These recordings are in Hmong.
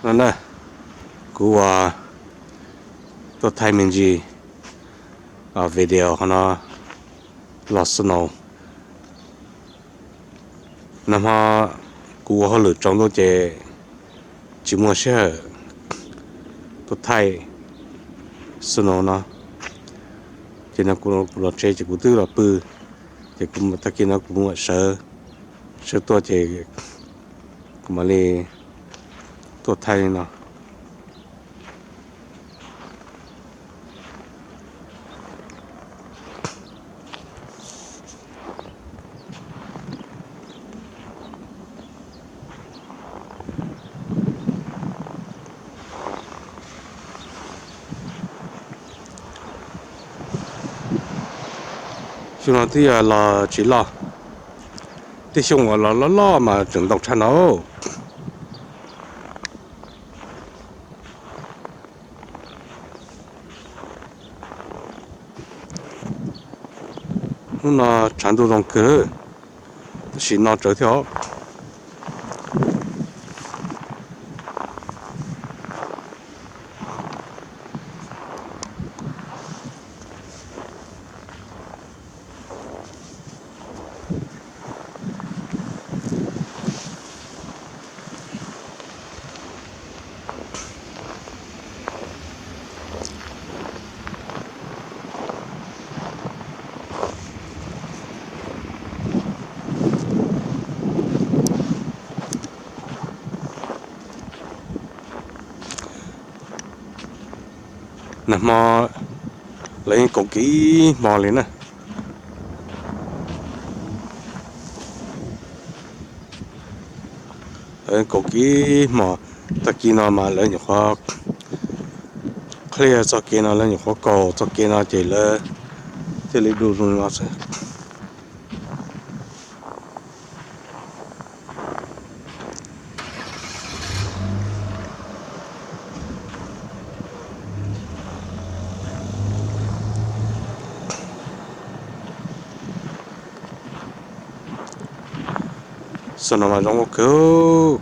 No na, kuv ua tuaj thaij me ntsis video qhov no los snow. Nag hmo kuv ua hauj lwm tsaus ntuj ces tsis muaj sij hawm tuaj thaij snow no. Ces no kuv los tsev ces kuv twb los pw, ces kuv tag kis no kuv mam sawv, sawv tuaj ces kuv mam li tuaj thaij li no. Xyoo no twb yog los tsis loj, tej xyoo uas los loj loj mas tseem ntau tshaj no. Hnub no tshav ntuj zoo kawg, tab sis no tsawv thiab os. Nag hmo lawv yeej kaum kiv ib hmo li na. Lawv kaum kiv ib hmo, tag kis no mas lawv nyuam qhuav qhia txoj kev no, lawv nyuam qhuav kaus txoj kev no ces lawv thiaj li du zoo no xwb. Xwb no mas zoo ua kawg.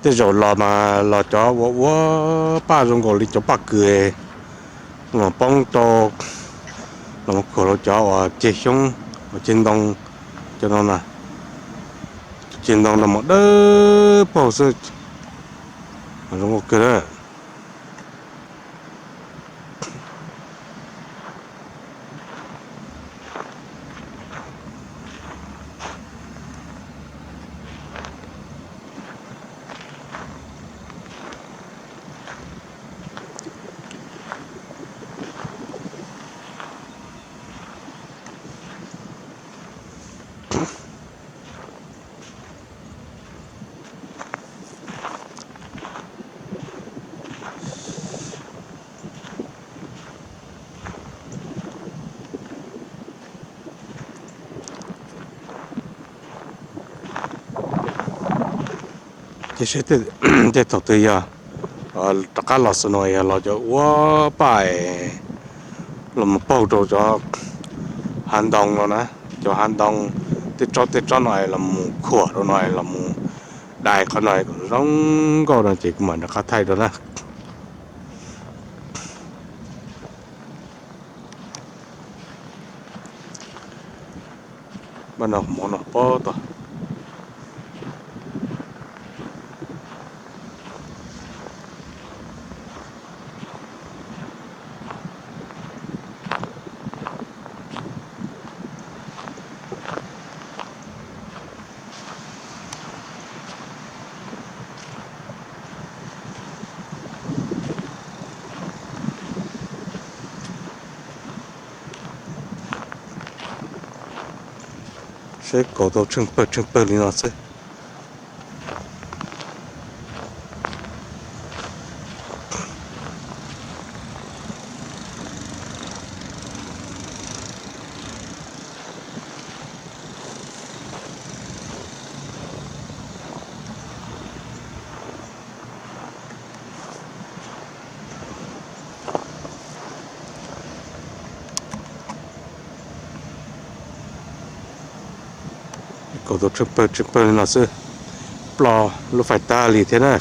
Tej zaum los mas los cov ua ua paj zoo nkaus li cov paj kws los poob rau, los khuam rau cov uas ceg xyoob uas ceg ntoo, cov no na, ceg ntoo no mas dawb paug xwb, zoo ua kawg. Ces seb tej thaum twg yog rov qab los xwb no yog los cov ua paj los mus paug rau cov hav ntoo no na, cov hav ntoo tej tsob tej tsob no los mus khuam rau no los mus dai qhov no kom zoo nkauj no ces kuv mam rov qab thaij rau na. Npaj no hmo no pob tod. Saib kaus tau tsheej pawg tsheej pawg li no xwb. Kaus tau tsheej pawg tsheej pawg li no xwb. Plos lub fais tag li thiab na.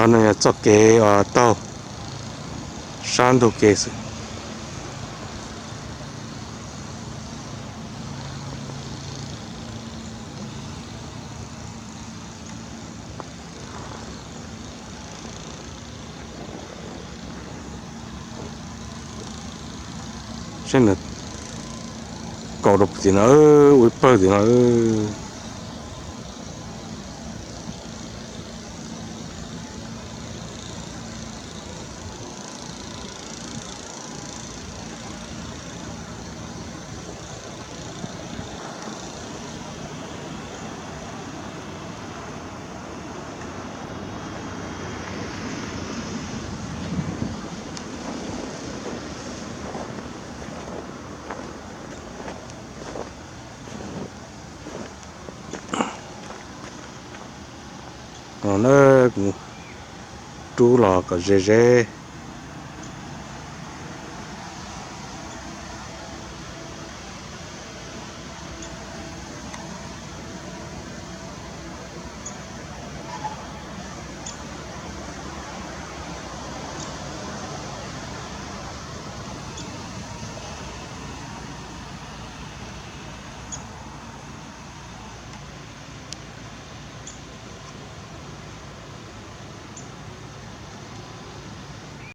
Qhov no yog txoj kev uas taug sab ntug kev xwb. Saib nws kaum rau tim no, ua ib pawg tim no. No na, kuv rub los kom ze ze.